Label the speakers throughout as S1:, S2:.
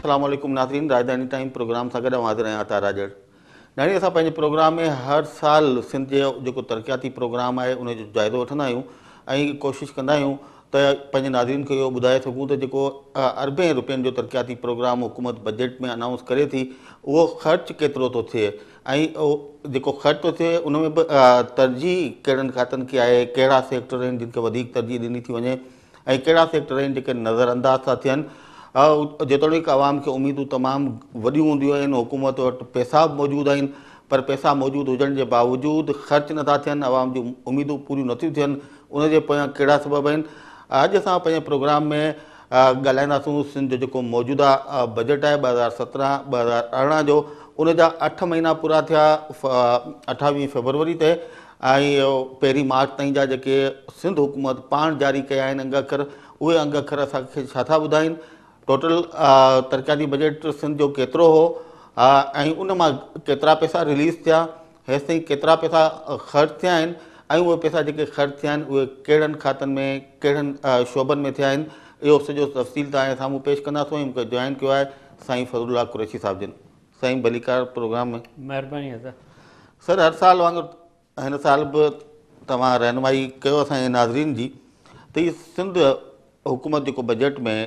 S1: السلام عليڪم ناظرين راڄڌاني ٽائيم پروگرام سان گڏ اوهان حاضر آهيان عطا راڄڙ. ناظرين اسان پنهنجي پروگرام ۾ هر سال سنڌ جي جيڪو ترقياتي پروگرام آهي ان جو جائزو وٺندا آهيون ۽ ڪوشش ڪندا آهيون ته پنهنجي ناظرين کي اهو ٻڌائي سگهون ته جيڪو اربين روپين جو ترقياتي پروگرام حڪومت بجيٽ ۾ انائونس ڪري ٿي اهو خرچ ڪيترو ٿو ٿئي ۽ اهو جيڪو خرچ ٿو ٿئي ان ۾ به ترجيح ڪهڙن کاتن کي آهي ڪهڙا سيڪٽر آهن جن کي وڌيڪ ترجيح ڏني ٿي وڃي ۽ ڪهڙا سيڪٽر آهن جيڪي نظر انداز ٿا ٿين. جيتوڻيڪ عوام کي اميدون تمام وڏيون هونديون آهن، حڪومت وٽ پئسا به موجود آهن پر پئسا موجود هجڻ جي باوجود خرچ نٿا ٿين، عوام جون اميدون پوريون نٿيون ٿين، ان جي پويان ڪهڙا سبب آهن؟ اڄ اسان پنهنجي پروگرام ۾ ڳالهائينداسون سنڌ جو جيڪو موجوده بجيٽ آهي 2017 2018 جو ان جا اٺ مهينا پورا ٿيا 28 فيبروري تي ۽ پهرين مارچ تائين جا جيڪي سنڌ حڪومت پاڻ جاري ڪيا آهن انگ اکر اهي انگ اکر اسان کي ڇا ٿا ٻڌائين ٽوٽل ترقياتي بجيٽ سنڌ جو ڪيترو هو ۽ ان مان ڪيترا پئسا رليز ٿيا هيستائين ڪيترا پئسا خرچ ٿيا آهن ۽ اهي پئسا جيڪي خرچ ٿيا آهن اهي ڪهڙن کاتن ۾ ڪهڙن شعبن ۾ ٿيا آهن اهو سڄو تفصيل توهان جي سامهون پيش ڪنداسون ۽ مون کي جوائن ڪيو آهي سائين فضل الله قريشي صاحب جن سائين ڀليڪار پروگرام ۾.
S2: مهرباني ادا.
S1: سر هر سال وانگر هن سال به توهان رهنمائي ڪيو اسان جي ناظرين جي ته هي سنڌ حڪومت جيڪو بجيٽ ۾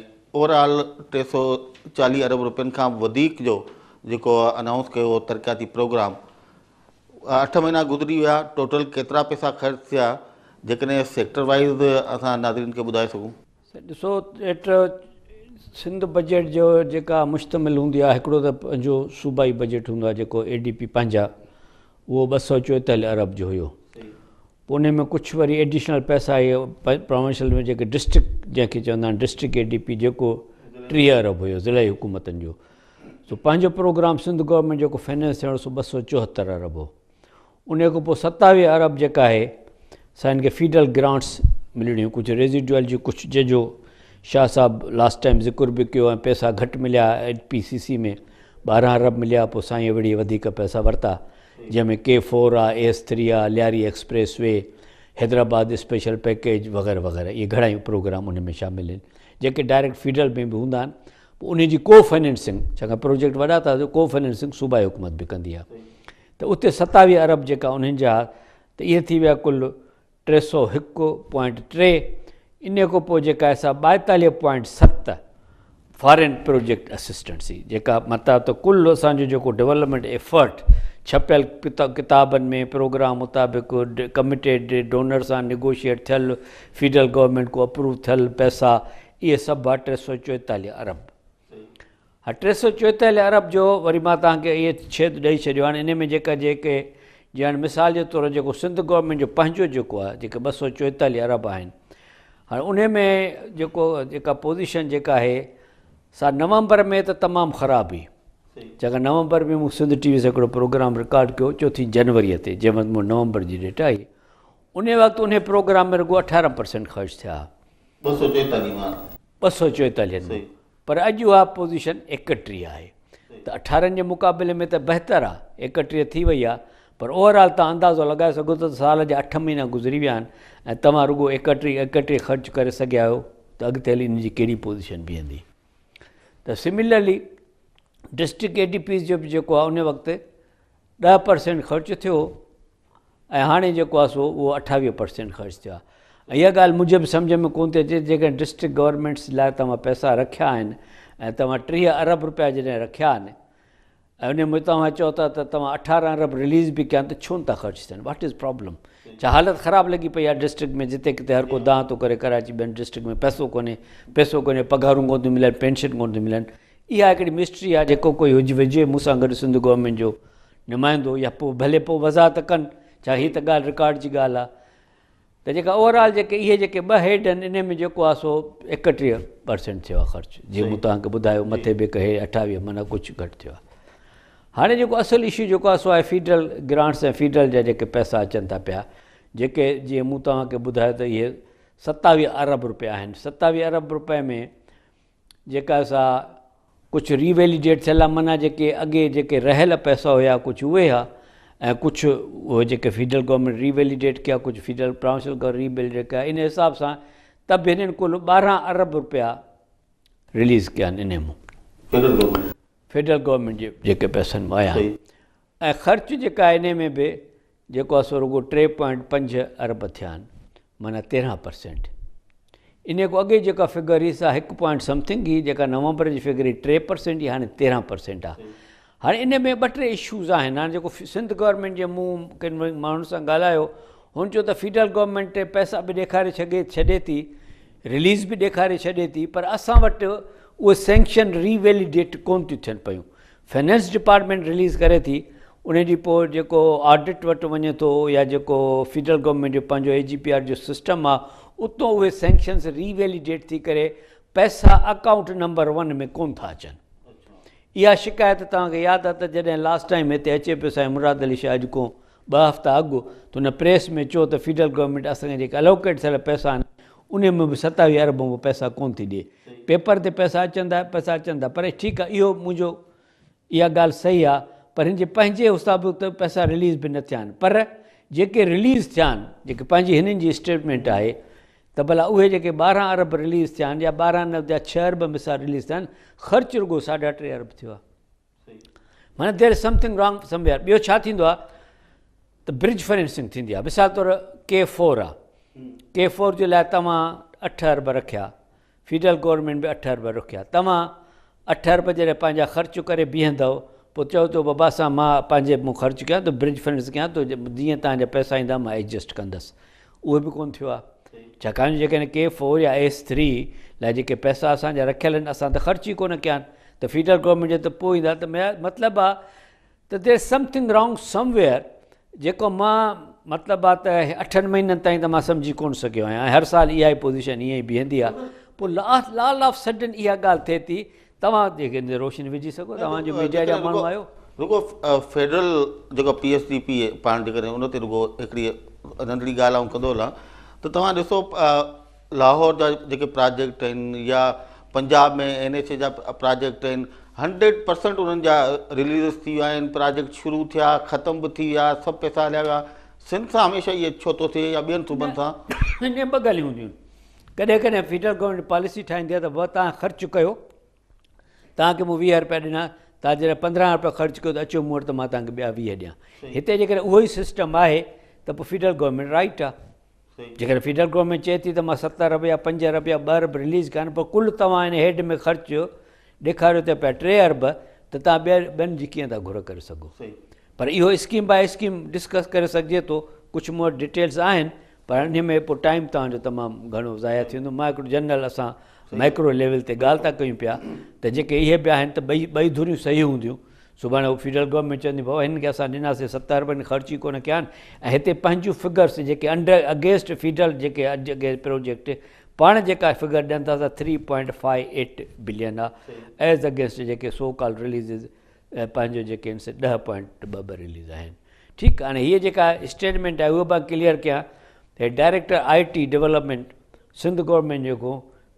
S1: اوور آل 340 ارب روپين کان وڌيڪ جو جيڪو انائونس ڪيو هو ترقياتي پروگرام اٺ مهينا گذري ويا ٽوٽل ڪيترا پئسا خرچ ٿيا جيڪڏهن سيڪٽر وائيز اسان ناظرين کي ٻڌائي سگهون.
S2: ڏسو ايٽ سنڌ بجيٽ جو جيڪا مشتمل هوندي آهي هڪڙو ته پنهنجو صوبائي بجيٽ هوندو آهي جيڪو اي ڊي پي پنهنجا اهو 244 ارب جو هيو پوء ان ۾ ڪجهه وري ايڊيشنل پئسا اهي پراونشل ۾ جيڪي ڊسٽرڪٽ جنهن کي چوندا آهن ڊسٽرڪٽ اي ڊي پي جيڪو 30 ارب هيو ضلعي حڪومتن جو سو پنهنجو پروگرام سنڌ گورنمينٽ جيڪو فائننس ٿيڻو سو 274 ارب هو انهيء کان پوء 27 ارب جيڪا آهي سا هن کي فيڊرل گرانٽس ملڻيون ڪجهه ريزيڊوئل جي ڪجهه جنهن جو شاهه صاحب لاسٽ ٽائيم ذڪر به ڪيو ۽ پئسا گهٽ مليا ايل پي سي سي ۾ 12 ارب مليا پوء سائين وڙهي وڌيڪ پئسا ورتا جنهن ۾ ڪي فور آ ايس ٿري آ Lyari express way Hyderabad special package وغيره وغيره اهي گهڻا ئي پروگرام ان ۾ شامل آهن جيڪي ڊائريڪٽ فيڊرل ۾ به هوندا آهن پوء انهي جي ڪو فنانسنگ ڇاڪاڻ پروجيڪٽ وڏا ٿا ڪو فنانسنگ صوبائي حڪومت به ڪندي آهي ته اتي 27 ارب جيڪا انهن جا ته اهي ٿي ويا ڪل 301.3 انهي کان پوء جيڪا آهي سا 42.7 فارين پروجيڪٽ اسسٽنس جي جيڪا مطلب ته ڪل اسان جو جيڪو ڊولپمينٽ ايفرٽ ڇپيل ڪتابن ۾ پروگرام مطابق ڪميٽيڊ ڊونر سان نيگوشيئيٽ ٿيل فيڊرل گورنمينٽ کان اپروو ٿيل پئسا اهي سڀ آهي 344 ارب. ها 344 ارب جو وري مان توهان کي اهي ڇيد ڏئي ڇڏيو هاڻي انهي ۾ جيڪا جيڪي جي هاڻي مثال جي طور جيڪو سنڌ گورنمينٽ جو پنهنجو جيڪو آهي جيڪي 244 ارب آهن هاڻي انهي ۾ جيڪو جيڪا پوزيشن جيڪا آهي سا نومبر ۾ ته تمام خراب هئي جيڪا نومبر ۾ مون سنڌ ٽي وي سان هڪڙو پروگرام رڪارڊ ڪيو چوٿين جنوري تي جنهن وقت مون نومبر جي ڊيٽ آئي انهي وقت انهي پروگرام ۾ رڳو 18 پرسنٽ خرچ ٿيا
S1: 244 مان
S2: 244 مان پر اڄ اها پوزيشن 31 آهي ته اٺارهن جي مقابلي ۾ ته بهتر آهي 31 ٿي وئي آهي پر اوور آل توهان اندازو لڳائي سگهو ٿا ته سال جا اٺ مهينا گذري ويا آهن ۽ توهان رڳو 31 31 خرچ ڪري سگهيا آهيو ته اڳتي هلي ان جي ڪهڙي پوزيشن بيهندي ته similarly district A D Ps جو به جيڪو آهي ان وقت 10 پرسينٽ خرچ ٿيو ۽ هاڻي جيڪو آهي سو اهو 28 پرسينٽ خرچ ٿيو آهي ۽ اها ڳالهه منهنجي به سمجهه ۾ ڪونه ٿي اچي جيڪڏهن ڊسٽرڪٽ گورنمينٽس لاء توهان پئسا رکيا آهن ۽ توهان 30 ارب روپيا جڏهن رکيا آهن ۽ ان ۾ توهان چئو ٿا ته توهان 18 ارب رليز به ڪيا آهن ته ڇو نٿا خرچ ٿين what is problem ڇا حالت خراب لڳي پئي آهي ڊسٽرڪٽ ۾ جتي ڪٿي هر ڪو دانهن ٿو ڪري ڪراچي ٻين ڊسٽرڪٽ ۾ پئسو ڪونهي پئسو ڪونهي پگهارون ڪونه ٿيون ملن پينشن ڪونه ٿيون ملن اها هڪڙي مسٽري آهي جيڪو ڪوئي هجي وجهي مون سان گڏ سنڌ گورنمينٽ جو نمائندو يا پوء ڀلي پوء وضاحت ڪن ڇا هي ته ڳالهه رڪارڊ جي ڳالهه آهي ته جيڪا اوور آل جيڪي اهي جيڪي ٻه هيڊ آهن انهي ۾ جيڪو آهي سو 31 پرسينٽ ٿيو آهي خرچ جيئن مون توهان کي ٻڌايو مٿي به هڪ هيڊ 28 معنيٰ ڪجهه گهٽ ٿيو آهي هاڻي جيڪو اصل اشو جيڪو آهي سو آهي فيڊرل گرانٽس ۽ فيڊرل جا جيڪي پئسا اچن ٿا پيا جيڪي جيئن مون توهان کي ٻڌايو ته اهي 27 ارب روپيا آهن 27 ارب روپئي ۾ جيڪا سا ڪجهه ري ويليڊيٽ ٿيل آ معنيٰ جيڪي اڳي جيڪي رهيل پئسا هيا ڪجهه اهي ها ۽ ڪجهه اهي جيڪي فيڊرل گورنمينٽ ري ويليڊيٽ ڪيا ڪجهه فيڊرل پراونشل گورنمينٽ ري ويليڊيٽ ڪيا ان حساب سان ته به هنن ڪل 12 ارب روپيا رليز ڪيا آهن انهي مون.
S1: Federal government.
S2: فيڊرل گورنمينٽ جي جيڪي پئسن مان آيا آهن ۽ خرچ جيڪا آهي انهي ۾ به جيڪو آهي سو رڳو 3.5 ارب ٿيا آهن معنيٰ 13%. انهي کان اڳي جيڪا فگر هئي سا هڪ پوائنٽ سمٿنگ هئي جيڪا نومبر جي فگر هئي 3% هئي هاڻي 13% آهي. هاڻي انهي ۾ ٻه ٽي اشوز آهن هاڻي جيڪو سنڌ گورنمينٽ جي مون ڪن ماڻهن سان ڳالهايو هن چيو ته فيڊرل گورنمينٽ پئسا به ڏيکاري ڇڏي ڇڏي ٿي رليز به ڏيکاري ڇڏي ٿي پر اسان وٽ اهي سينڪشن ري ويليڊيٽ ڪون ٿيون ٿين پيون فنانس ڊپارٽمينٽ رليز ڪري ٿي ان جي پوء جيڪو آڊٽ وٽ وڃي ٿو يا جيڪو فيڊرل گورنمينٽ جو پنهنجو اي جي پي آر جو سسٽم آهي اتو اهي سينڪشنز ري ويليڊيٽ ٿي ڪري پئسا اڪائونٽ نمبر ون ۾ ڪون ٿا اچن. اها شڪايت توهان کي ياد آ ته جڏهن لاسٽ ٽائيم هتي اچي پيو سائين مراد علي شاهه اڄ کون ٻه هفتا اڳ ته هن پريس ۾ چيو ته فيڊرل گورنمينٽ اسان کي جيڪي الوڪيٽ ٿيل پئسا آهن انهي ۾ به 27 ارب به پئسا ڪون ٿي ڏي پيپر تي پئسا اچن ٿا پئسا اچن ٿا پر ٺيڪ آ اهو منهنجو اها ڳالهه صحيح آ پر هن جي پنهنجي حساب ته پئسا رليز به نه ٿيا آهن پر جيڪي رليز ٿيا آهن جيڪي پنهنجي هنن جي اسٽيٽمينٽ آهي ته ڀلا اهي جيڪي 12 ارب رليز ٿيا آهن يا 12 نه يا 6 ارب مثال رليز ٿيا آهن خرچ رڳو ساڍا ٽي ارب ٿيو آهي معنيٰ there is something wrong somewhere. ٻيو ڇا ٿيندو آهي ته برج فنانسنگ ٿيندي آهي مثال طور ڪي فور آهي ڪي فور جي لاء توهان 8 ارب رکيا فيڊرل گورنمينٽ به 8 ارب رکيا. توهان 8 ارب جڏهن پنهنجا خرچ ڪري بيهندؤ پوء چئو ٿو بابا سان مان پنهنجي مون خرچ ڪيان ٿو برج فنڊز ڪيان ٿو جيئن توهان جا پئسا ايندا مان ايڊجسٽ ڪندس اهو به ڪونه ٿيو آهي ڇاڪاڻ جو جيڪڏهن ڪي فور يا ايس ٿري لاء جيڪي پئسا اسان جا رکيل آهن اسان ته خرچ ئي ڪونه ڪيا آهن ته فيڊرل گورنمينٽ جا ته پوء ايندا ته مطلب آهي ته there is something wrong somewhere جيڪو مان مطلب آ ته اٺن مهينن تائين ته مان سمجهي ڪونه سگهيو آهيان ۽ هر سال اها ئي پوزيشن ائين ئي بيهندي آ پوء لال آف سڊن اها ڳالهه ٿئي ٿي توهان جيڪي ان تي روشني وجهي سگهو توهان جو ميڊيا جا ماڻهو آهيو.
S1: رڳو فيڊرل جيڪو پي ايس ڊي پي پاڻ جيڪڏهن ان تي رڳو هڪڙي ننڍڙي ڳالهه آئون ڪندو هلان ته توهان ڏسو لاهور جا جيڪي پراجيڪٽ آهن يا پنجاب ۾ اين ايڇ اي جا پراجيڪٽ آهن 100% انهن جا رليزز ٿي ويا آهن پراجيڪٽ شروع ٿيا ختم به ٿي ويا سڀ پئسا هليا ويا سنڌ سان هميشه اهي ڇو ٿو ٿئي يا ٻين صوبن سان؟
S2: ان ۾ ٻه ڳالهيون هونديون آهن ڪڏهن ڪڏهن فيڊرل گورنمينٽ پاليسي ٺاهيندي آهي ته بابا توهان خرچ ڪيو توهان کي مون 20 رپيا ڏنا توهان جڏهن 15 رپيا خرچ ڪيو ته اچو مون وٽ ته مان توهان کي ٻيا 20 ڏيان هتي جيڪڏهن اهو ئي سسٽم آهي ته پوء فيڊرل گورنمينٽ رائٽ آهي جيڪڏهن فيڊرل گورنمينٽ چئي ٿي ته مان 7 ارب يا 5 ارب يا 2 ارب رليز ڪيا آهن پر ڪل توهان ان هيڊ ۾ خرچ ڏيکاريو ٿا پيا 3 ارب ته توهان ٻين ٻين جي ڪيئن ٿا گهر ڪري سگهو پر اهو اسڪيم باء اسڪيم ڊسڪس ڪري سگهجي ٿو ڪجهه مون وٽ ڊيٽيلز آهن پر انهي ۾ پوء ٽائيم توهان جو تمام گهڻو ضايع ٿي ويندو مان هڪڙو جنرل اسان مائڪرو ليول تي ڳالهه ٿا ڪيون پيا ته جيڪي اهي به آهن ته ٻئي ٻئي ڌريون صحيح هونديون سڀاڻي هو فيڊرل گورنمينٽ چوندي بابا هنن کي اسان ڏناسين 7 ارب هن خرچ ئي ڪونه ڪيا آهن ۽ هتي پنهنجون فگرس جيڪي انڊر اگينسٽ فيڊرل جيڪي اگينسٽ پروجيڪٽ پاڻ جيڪا فگر ڏين ٿا سا 3.58 بلين آهي ايز اگينسٽ جيڪي سو ڪال رليزز پنهنجو جيڪي آهن سي 10.22 رليز آهن ٺيڪ هاڻي هيء جيڪا اسٽيٽمينٽ آهي اهو به ڪليئر ڪيان هي director I T development Sindh government جيڪو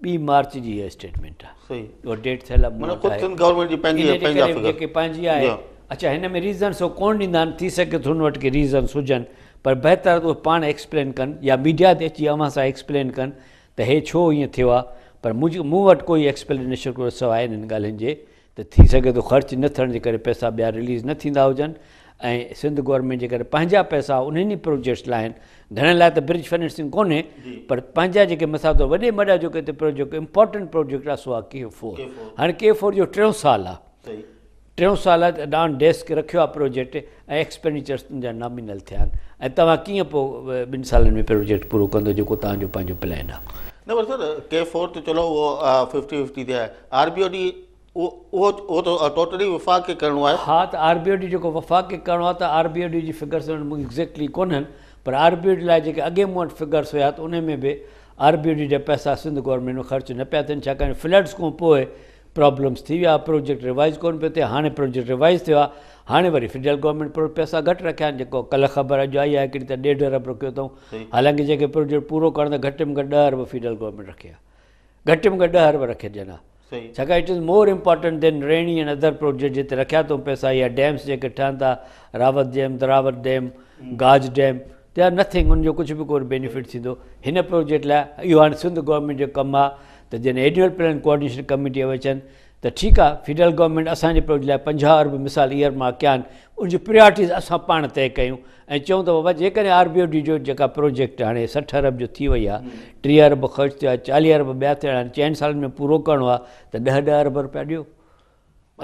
S2: 2 مارچ جي هيء اسٽيٽمينٽ آهي
S1: صحيح
S2: اهو ڊيٽ ٿيل آهي
S1: معنيٰ خود سنڌ گورنمينٽ جي پنهنجي پنهنجا فگر
S2: جيڪي پنهنجي آهي اڇا هن ۾ ريزنس هو ڪونه ڏيندا آهن ٿي سگهي ٿو هن وٽ ڪي ريزنس هجن پر بهتر ته اهي پاڻ ايڪسپلين ڪن يا ميڊيا تي اچي اوهان سان ايڪسپلين ڪن ته هي ڇو ائين ٿيو آهي پر مون وٽ ڪوئي ايڪسپلينيشن ڪونهي سواء انهن ڳالهين جي ته ٿي سگهي ٿو خرچ نه ٿيڻ جي ڪري پئسا ٻيا رليز نه ٿيندا هجن ۽ سنڌ گورنمينٽ جي ڪري پنهنجا پئسا انهن ئي پروجيڪٽس لاء آهن گهڻن لاء ته برج فنانسنگ ڪونهي پر پنهنجا جيڪي مثال طور وڏي ۾ وڏا جيڪو هتي پروجيڪٽ امپورٽنٽ پروجيڪٽ آهي سو آهي ڪي فور هاڻي ڪي فور جو ٽيون سال آهي ٽيون سال آهي ته ڊان ڊيسڪ رکيو آهي پروجيڪٽ ۽ ايڪسپينڊيچرس تنهنجا نامينل ٿيا آهن ۽ توهان ڪيئن پوء ٻن سالن ۾ پروجيڪٽ پورو ڪندو جيڪو توهان جو پنهنجو پلان آهي.
S1: نه پر سر ڪي فور ته چلو اهو ففٽي ففٽي تي آهي آر بي او ڊي اهو اهو ته ٽوٽلي وفاق کي ڪرڻو آهي.
S2: ها ته آر بي او ڊي جيڪو وفاق کي ڪرڻو آهي ته آر بي او ڊي جي فگرس مون وٽ ايگزيڪٽلي ڪونهن پر آر بي او ڊي لاء جيڪي اڳي مون وٽ فگرس هيا ته انهي ۾ به آر بي او ڊي جا پئسا سنڌ گورنمينٽ ۾ خرچ نه پيا ٿين ڇاڪاڻ فلڊس کان پوء پرابلمس ٿي ويا پروجيڪٽ ريوائز ڪونه پيو ٿئي هاڻي پروجيڪٽ ريوائز ٿيو آهي هاڻي وري فيڊرل گورنمينٽ پئسا گهٽ رکيا آهن جيڪو ڪلهه خبر اڄ آئي آهي هڪڙي ته ڏيڍ ارب رکيو اٿئون حالانڪه جيڪي پروجيڪٽ پورو ڪرڻ ته گهٽ ۾ گهٽ 10 ارب فيڊرل گورنمينٽ رکي ها گهٽ ۾ گهٽ 10 ارب رکي ڏين ها ڇاڪاڻ it is more important than Rainee and other project جتي رکيا اٿئون پئسا يا ڊيمس جيڪي ٺهن ٿا Rawat dam Darawat dam Gaj dam they are nothing ان جو ڪجهه به ڪونه بينيفٽ ٿيندو هن پروجيڪٽ لاء اهو هاڻي سنڌ گورنمينٽ جو ڪم آهي ته جڏهن اينيول پلان ڪوآرڊينيشن ڪميٽي اچن ته ٺيڪ آ فيڊرل گورنمينٽ اسان جي پروجيڪٽ لاء 50 ارب مثال ايئر مارڪ ڪيا آهن ان جون پريارٽيز اسان پاڻ طئي ڪيون ۽ چئون ته بابا جيڪڏهن آر بي او ڊي جو جيڪا پروجيڪٽ هاڻي 60 ارب جو ٿي وئي آ 30 ارب خرچ ٿيو آ 40 ارب ٻيا ٿيڻا آهن چئن سالن ۾ پورو ڪرڻو آ ته 10 10 ارب روپيا ڏيو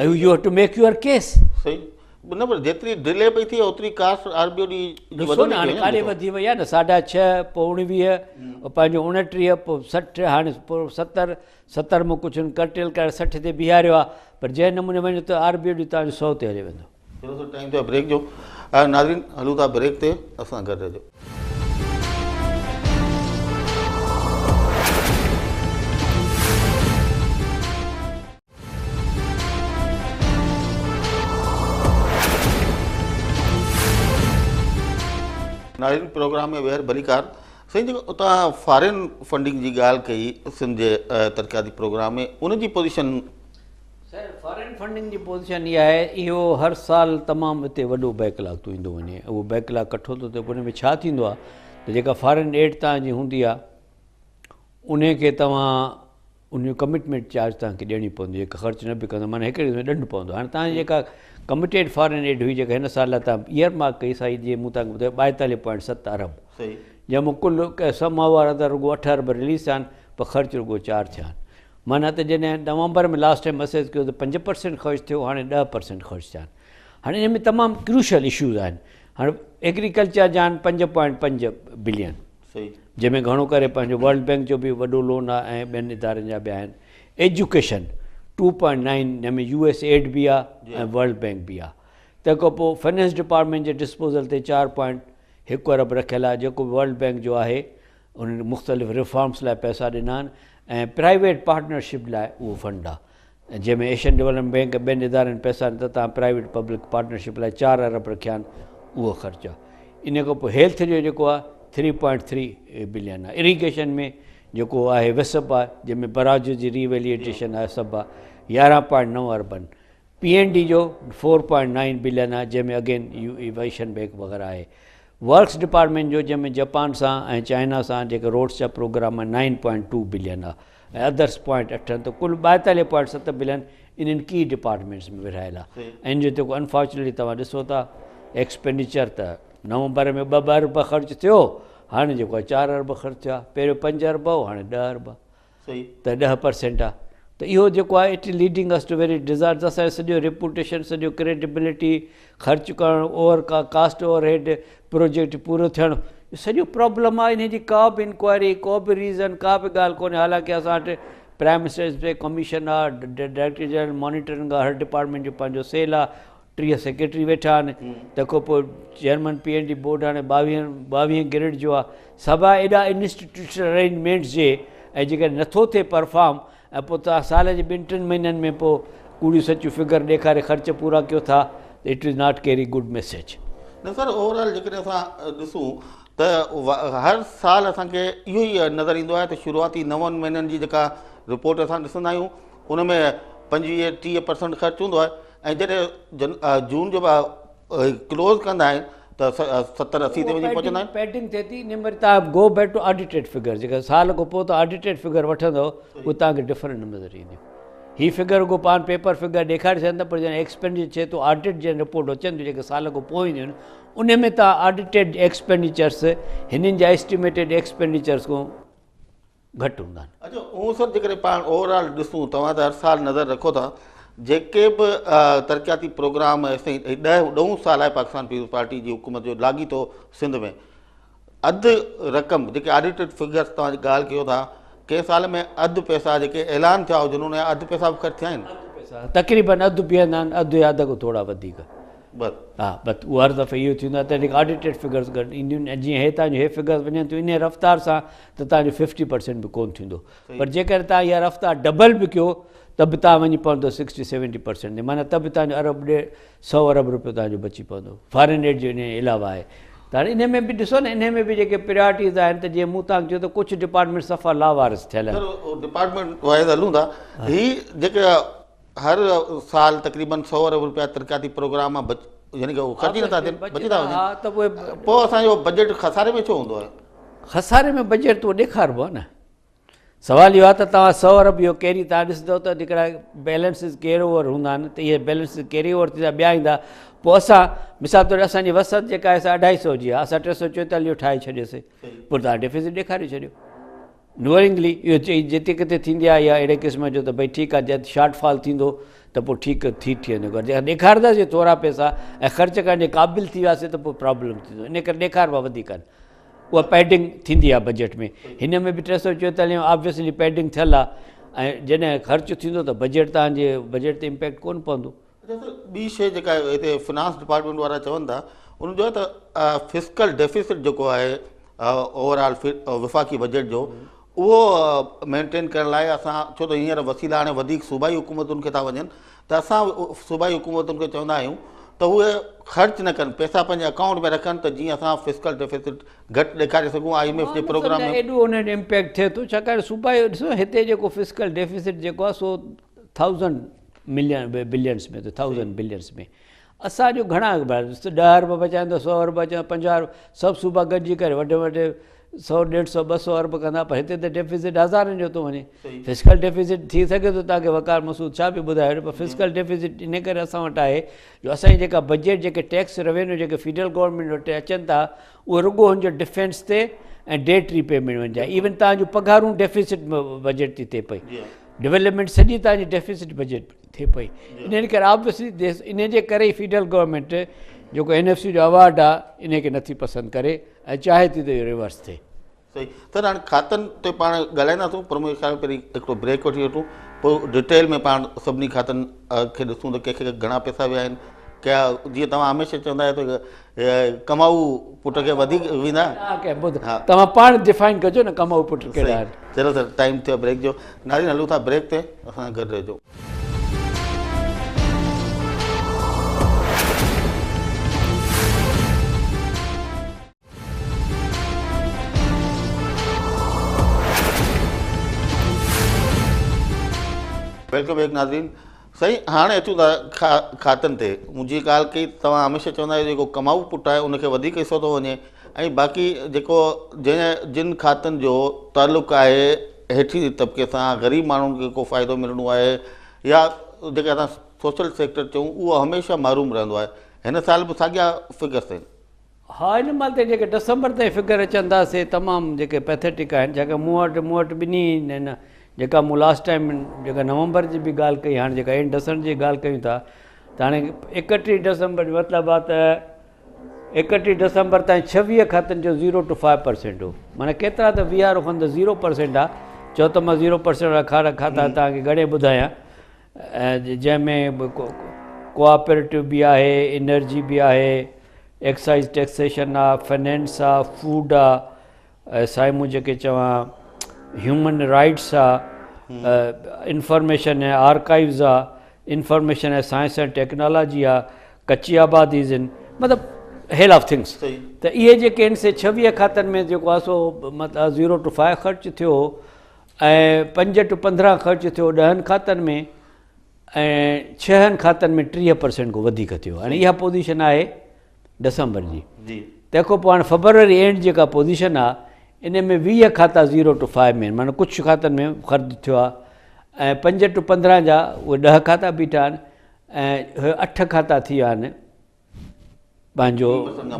S2: ۽ you have to make your case.
S1: صحيح نه پر جيتري ڊلي پئي ٿئي اوتري cost R B O D جي
S2: ڏسو نه هاڻي ڪاڏي وڌي وئي آ نه ساڍا ڇهه پوء 19 پنهنجو 29 پوء 60 هاڻي پوء 70 70 مان ڪجهه هن ڪرٽيل ڪري 60 تي بيهاريو آهي پر جنهن نموني وڃي ته آر بي او ڊي توهان جو 100 تي هلي ويندو.
S1: چلو سر ٽائيم ٿيو آهي بريڪ جو ناظرين هلون ٿا بريڪ تي اسان گڏ رهجو. ناظرين پروگرام ۾ ٻيهر ڀليڪار سائين جيڪو اتان فارين فنڊنگ جي ڳالهه ڪئي سنڌ جي ترقياتي پروگرام ۾ ان جي پوزيشن.
S2: سر فارين فنڊنگ جي پوزيشن اها آهي اهو هر سال تمام اتي وڏو بيڪ لاگ ٿو ايندو وڃي اهو بيڪ لاگ ڪٺو ٿو ٿئي پوء ان ۾ ڇا ٿيندو آهي ته جيڪا فارين ايڊ توهان جي هوندي آهي انهي کي توهان ان جو ڪمٽمينٽ چارج توهان کي ڏيڻي پوندي جيڪا خرچ نه به ڪندو معنيٰ هڪڙي قسم جو ڏنڊ پوندو هاڻي توهان جي جيڪا ڪمٽيڊ فارين ايڊ هئي جيڪا هن سال لاء توهان ايئر مارڪ ڪئي سا هئي جيئن مون توهان کي ٻڌايو ٻائيتاليهه پوائنٽ ست ارب جنهن مان ڪل سم وارا ته رڳو اٺ ارب رليز ٿيا آهن پر خرچ رڳو چار ٿيا آهن معنيٰ ته جڏهن نومبر ۾ لاسٽ ٽائيم اسيس ڪيو ته 5% خرچ ٿيو هاڻي 10% خرچ ٿيا آهن هاڻي ان ۾ تمام ڪروشل اشوز آهن هاڻي ايگريڪلچر جا آهن 5.5 بلين جنهن ۾ گهڻو ڪري پنهنجو ورلڊ بينڪ جو به وڏو لون آهي ۽ ٻين ادارن جا به آهن. ايجوڪيشن ٽو پوائنٽ نائن جنهن ۾ يو ايس ايڊ به آهي ۽ ورلڊ بينڪ به آهي. تنهن کان پوء فنانس ڊپارٽمينٽ جي ڊسپوزل تي 4.1 ارب رکيل آهي جيڪو به ورلڊ بينڪ جو آهي انهن مختلف ريفارمس لاء پئسا ڏنا آهن ۽ پرائيويٽ پارٽنرشپ لاء اهو فنڊ آهي. جنهن ۾ ايشين ڊولپمينٽ بينڪ ۽ ٻين ادارن پئسا ڏنا تان پرائيويٽ پبلڪ پارٽنرشپ لاء 4 ارب رکيا آهن اهو خرچ آهي ان کان پوء هيلٿ جو جيڪو آهي 3.3 بلين آهي اريگيشن ۾ جيڪو آهي وسپ آهي جنهن ۾ براج جي ري ويليئيٽيشن آهي سڀ آهي 11.9 اربن پي اين ڊي جو 4.9 بلين آهي جنهن ۾ اگين يو ايشين بينڪ وغيره آهي ورڪس ڊپارٽمينٽ جو جنهن ۾ جپان سان ۽ چائنا سان جيڪي روڊس جا پروگرام آهن 9.2 بلين آهي ۽ ادرس پوائنٽ اٺ ته ڪل ٻائيتاليهه پوائنٽ ست بلين انهن ڪي ڊپارٽمينٽس ۾ ورهايل آهي ۽ ان جو جيڪو انفارچونيٽلي توهان ڏسو ٿا ايڪسپينڊيچر ته نومبر ۾ ٻه ٻه ارب خرچ ٿيو هاڻي جيڪو آهي 4 ارب خرچ ٿيو آهي پهريون 5 ارب هو هاڻي 10 ارب آهي ته 10% آهي ته اهو جيڪو آهي it leading us to very disaster اسان جو سڄو ريپوٽيشن سڄو ڪريڊبلٽي خرچ ڪرڻ over cost over head project پورو ٿيڻ اهو سڄو پرابلم آهي انهي جي ڪا به انڪوائري ڪو به ريزن ڪا به ڳالهه ڪونهي حالانڪه اسان وٽ پرائم منسٽر پي ڪميشن آهي ڊائريڪٽر جنرل مانيٽرنگ آهي هر ڊپارٽمينٽ جو پنهنجو سيل آهي 30 سيڪريٽري ويٺا آهن تنهن کان پوء chairman P N D board هاڻي 22 گريڊ جو آهي سڀ ايڏا انسٽيٽيوشنل ارينجمينٽس جي ۽ جيڪڏهن نٿو ٿئي پرفارم ۽ پوء توهان سال جي ٻن ٽن مهينن ۾ پوء ڪوڙيون سچيون فگر ڏيکاري خرچ پورا ڪيو ٿا ته it is not carry good message.
S1: نه سر اوور آل جيڪڏهن اسان ڏسون ته هر سال اسان کي اهو ئي نظر ايندو آهي ته شروعاتي نون مهينن جي جيڪا رپورٽ اسان ڏسندا آهيون ان ۾ 25 30 پرسنٽ خرچ هوندو آهي ۽ جڏهن جون جو ڪلوز ڪندا آهن ته 70 80 تي وڃي پهچندا آهن.
S2: پيڊنگ ٿئي ٿي ان ۾ توهان گو بيڪ ٽو آڊيٽيڊ figure جيڪا سال کان پوء توهان آڊيٽيڊ فگر وٺندو اهو توهان کي ڊفرنٽ نظر اينديون هي فگر رڳو پاڻ پيپر فگر ڏيکاري ڇڏن ٿا پر جڏهن ايڪسپينڊيچر ٿئي ٿو آڊٽ جڏهن رپورٽ اچن ٿيون جيڪي سال کان پوء اينديون آهن ان ۾ توهان آڊيٽيڊ ايڪسپينڊيچرس هنن جا ايسٽيميٽيڊ ايڪسپينڊيچرس کان گهٽ هوندا آهن.
S1: اچو هون سر جيڪڏهن پاڻ اوور آل ڏسون توهان ته هر سال نظر رکو ٿا جيڪي به ترقياتي پروگرام هيستائين هي ڏهه ڏهون سال آهي پاڪستان پيپلز پارٽي جي حڪومت جو لاڳيتو سنڌ ۾ اڌ رقم جيڪي آڊيٽيڊ فگرس توهان جي ڳالهه ڪيو ٿا ڪنهن سال ۾ اڌ پئسا جيڪي اعلان ٿيا هجن ان جا اڌ پئسا به خرچ ٿيا آهن.
S2: اڌ پئسا تقريبن اڌ بيهندا آهن اڌ يا اڌ کان ٿورا وڌيڪ.
S1: بس.
S2: ها بس اهو هر دفعي اهو ٿيندو آهي ته جيڪي آڊيٽيڊ فگرس گڏ اينديون آهن ۽ جيئن هي توهان جون هي فگرس وڃن ٿيون انهي رفتار سان ته توهان جو ففٽي پرسينٽ به ڪونه ٿيندو پر جيڪڏهن توهان اها رفتار ڊبل به ڪيو ته به توهان وڃي پوندو سڪسٽي سيونٽي پرسينٽ تي معنيٰ ته به توهان جو ارب ڏيڍ سو ارب روپيو توهان جو بچي پوندو فارين ايڊ جو انهي علاوه آهي ته هاڻي انهي ۾ به ڏسو نه انهي ۾ به جيڪي پريارٽيز آهن ته جيئن مون توهان کي چيو ته ڪجهه ڊپارٽمينٽ صفا لاوارث ٿيل آهن.
S1: سر ڊپارٽمينٽ وائز هلون ٿا هي جيڪي هر سال تقريبن 100 ارب روپيا ترقياتي پروگرام مان بچ يعني ڪه خرچ ئي نٿا ٿين بچي ٿا وڃن پوء اسان جو بجيٽ خساري ۾ ڇو هوندو آهي؟
S2: خساري ۾ بجيٽ ته اهو ڏيکاربو آهي نه. سوال اهو آهي ته توهان سئو ارب اهو ڪيري توهان ڏسندو ته جيڪڏهن بيلنسز ڪيري اوور هوندا آهن ته اهي بيلنسز ڪيري اوور ٿيندا ٻيا ايندا پوء اسان مثال طور اسان جي وسعت جيڪا آهي سا اڍائي سئو جي آهي اسان 344 ٺاهي ڇڏيوسي پوء توهان ڊيفيسٽ ڏيکاري ڇڏيو. نوئرنگلي اهو چئي جتي ڪٿي ٿيندي آهي يا اهڙي قسم جو ته ڀئي ٺيڪ آهي جد شارٽ فال ٿيندو ته پوء ٺيڪ ٿي ٿي ويندو پر جيڪڏهن ڏيکارنداسين ٿورا پئسا ۽ خرچ ڪرڻ جي قابل ٿي وياسين ته پوء پرابلم ٿيندو ان ڪري ڏيکاربا وڌيڪ آهن اها پيڊنگ ٿيندي آهي بجيٽ ۾ هن ۾ به 344 آبويسلي پيڊنگ ٿيل آهي ۽ جڏهن خرچ ٿيندو ته بجيٽ تان جي بجيٽ تي امپيڪٽ ڪونه پوندو.
S1: اچا سر ٻي شيء جيڪا هتي فنانس ڊپارٽمينٽ وارا چون ٿا ان جو آهي ته فسڪل ڊيفيسٽ جيڪو آهي اوور آل وفاقي بجيٽ جو اهو مينٽين ڪرڻ لاء اسان ڇو ته هينئر وسيلا هاڻي وڌيڪ صوبائي حڪومتن کي ٿا وڃن ته اسان صوبائي حڪومتن کي چوندا آهيون ته اهي خرچ نه ڪن پئسا پنهنجي اڪائونٽ ۾ رکن ته جيئن اسان فسڪل ڊيفيسٽ گهٽ ڏيکاري سگهون I M F جي پروگرام ۾.
S2: ايڏو ان جو امپيڪٽ ٿئي ٿو ڇاڪاڻ صوبائي ڏسو هتي جيڪو فسڪل ڊيفيسٽ جيڪو آهي سو thousand million billions ۾ thousand billions ۾ اسان جو گهڻا 10 ارب بچائيندو 100 ارب بچائيندو 50 ارب سڀ صوبا گڏجي ڪري وڏي وڏي 100 150 200 ارب ڪندا پر هتي ته ڊيفيسٽ هزارن جو ٿو وڃي فسڪل ڊيفيسٽ ٿي سگهي ٿو توهان کي وقار مسعود شاهه به ٻڌايو پر فسڪل ڊيفيسٽ ان ڪري اسان وٽ آهي جو اسان جي جيڪا بجيٽ جيڪي ٽيڪس روينيو جيڪي فيڊرل گورنمينٽ وٽ اچن ٿا اهي رڳو هن جو ڊفينس تي ۽ ڊيٽ ري پيمينٽ وڃي ٿا ايون توهان جون پگهارون ڊيفيسٽ بجيٽ تي ٿئي پئي ڊولپمينٽ سڄي توهان جي ڊيفيسٽ بجيٽ ٿئي پئي انهن ڪري آبويسلي ان جي ڪري ئي فيڊرل گورنمينٽ جيڪو اين ايف سي جو اوارڊ آهي ان کي نٿي پسند ڪري ۽ چاهي ٿي ته اهو ريورس ٿئي.
S1: صحيح سر هاڻي کاتن تي پاڻ ڳالهائينداسون پر منهنجي خيال ۾ پهرين هڪڙو بريڪ وٺي وٺون پوء ڊيٽيل ۾ پاڻ سڀني کاتن کي ڏسون ته ڪنهن کي گهڻا پئسا ويا آهن ڪيا جيئن توهان هميشه چوندا آهيو ته ڪمائو پٽ کي وڌيڪ ويندا.
S2: توهان پاڻ ڊفائن ڪجو نه ڪمائو پٽ ڪهڙا آهن.
S1: چلو سر ٽائيم ٿيو بريڪ جو ناظرين هلون ٿا بريڪ تي اسان سان گڏ رهجو. Welcome back ناظرين سائين هاڻي اچون ٿا کاتن تي. مون جيئن ڳالهه ڪئي ته توهان هميشه چوندا آهيو جيڪو ڪمائو پٽ آهي ان کي وڌيڪ حصو ٿو وڃي ۽ باقي جيڪو جنهن جن کاتن جو تعلق آهي هيٺين طبقي سان غريب ماڻهن کي ڪو فائدو ملڻو آهي يا جيڪي اسان سوشل سيڪٽر چئون اهو هميشه محروم رهندو آهي هن سال به ساڳيا فگرس آهن.
S2: ها هن مهل تائين جيڪي ڊسمبر تائين فگر اچن ٿا سي تمام جيڪي پيٿيٽڪ آهن ڇاڪاڻ مون وٽ مون وٽ ٻنهي هن جيڪا مون لاسٽ ٽائيم جيڪا نومبر جي به ڳالهه ڪئي هاڻي جيڪا اينڊ ڊسمبر جي ڳالهه ڪيون ٿا ته هاڻي 31 ڊسمبر جو مطلب آهي ته 31 ڊسمبر تائين 26 کاتن جو زيرو ٽو فائيو پرسينٽ هو معنيٰ ڪيترا ته ويهارو کن ته زيرو پرسينٽ آهي چئو ته مان زيرو پرسينٽ وارا کاتا توهان کي ڳڻي ٻڌايان جنهن ۾ ڪوآپريٽو به آهي انرجي به آهي ايڪسائيز ٽيڪسيشن آ فنانس آ فوڊ آ ۽ سائين مون جيڪي چوان هيومن رائٽس آ انفارميشن ۽ آرڪائيوز آ انفارميشن ۽ سائنس ۽ ٽيڪنالاجي آ ڪچي آباديز آهن مطلب هيل آف ٿنگس ته اهي جيڪي آهن سي 26 کاتن ۾ جيڪو آ سو مطلب زيرو ٽو فائيو خرچ ٿيو ۽ 5 ٽو 15 خرچ ٿيو 10 کاتن ۾ ۽ ڇهن کاتن ۾ 30 پرسينٽ کان وڌيڪ ٿيو. هاڻي اها پوزيشن آهي ڊسمبر جي. تنهن کان پوء هاڻي فبروري اينڊ جيڪا پوزيشن آهي ان ۾ 20 کاتا زيرو ٽو فائيو ۾ آهن معنيٰ ڪجهه کاتن ۾ خرچ ٿيو آهي ۽ 5 ٽو 15 جا اهي 10 کاتا بيٺا آهن ۽ 8 کاتا ٿي ويا آهن پنهنجو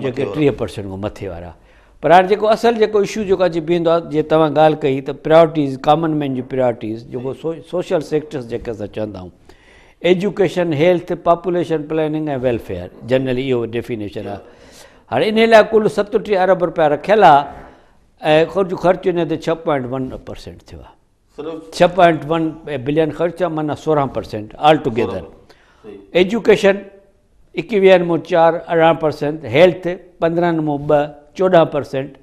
S2: جيڪي 30 پرسينٽ کان مٿي وارا پر هاڻي جيڪو اصل جيڪو اشو جيڪو اچي بيهندو آهي جي توهان ڳالهه ڪئي ته پرائرٽيز ڪامن مين جون پرائرٽيز جيڪو سوشل سيڪٽرس جيڪي اسان چوندا آهيون education health population planning ۽ welfare generally اهو ڊيفينيشن آهي هاڻي ان لاء ڪل 37 ارب روپيا رکيل آهي ۽ خرچ خرچ ان تي 6.1 پرسينٽ ٿيو آهي 6.1 بلين خرچ ٿيا معنيٰ 16 پرسينٽ آل ٽوگيدر ايجوڪيشن ايڪويهن مون 4 18 پرسينٽ هيلٿ 15 مون 2 14 پرسينٽ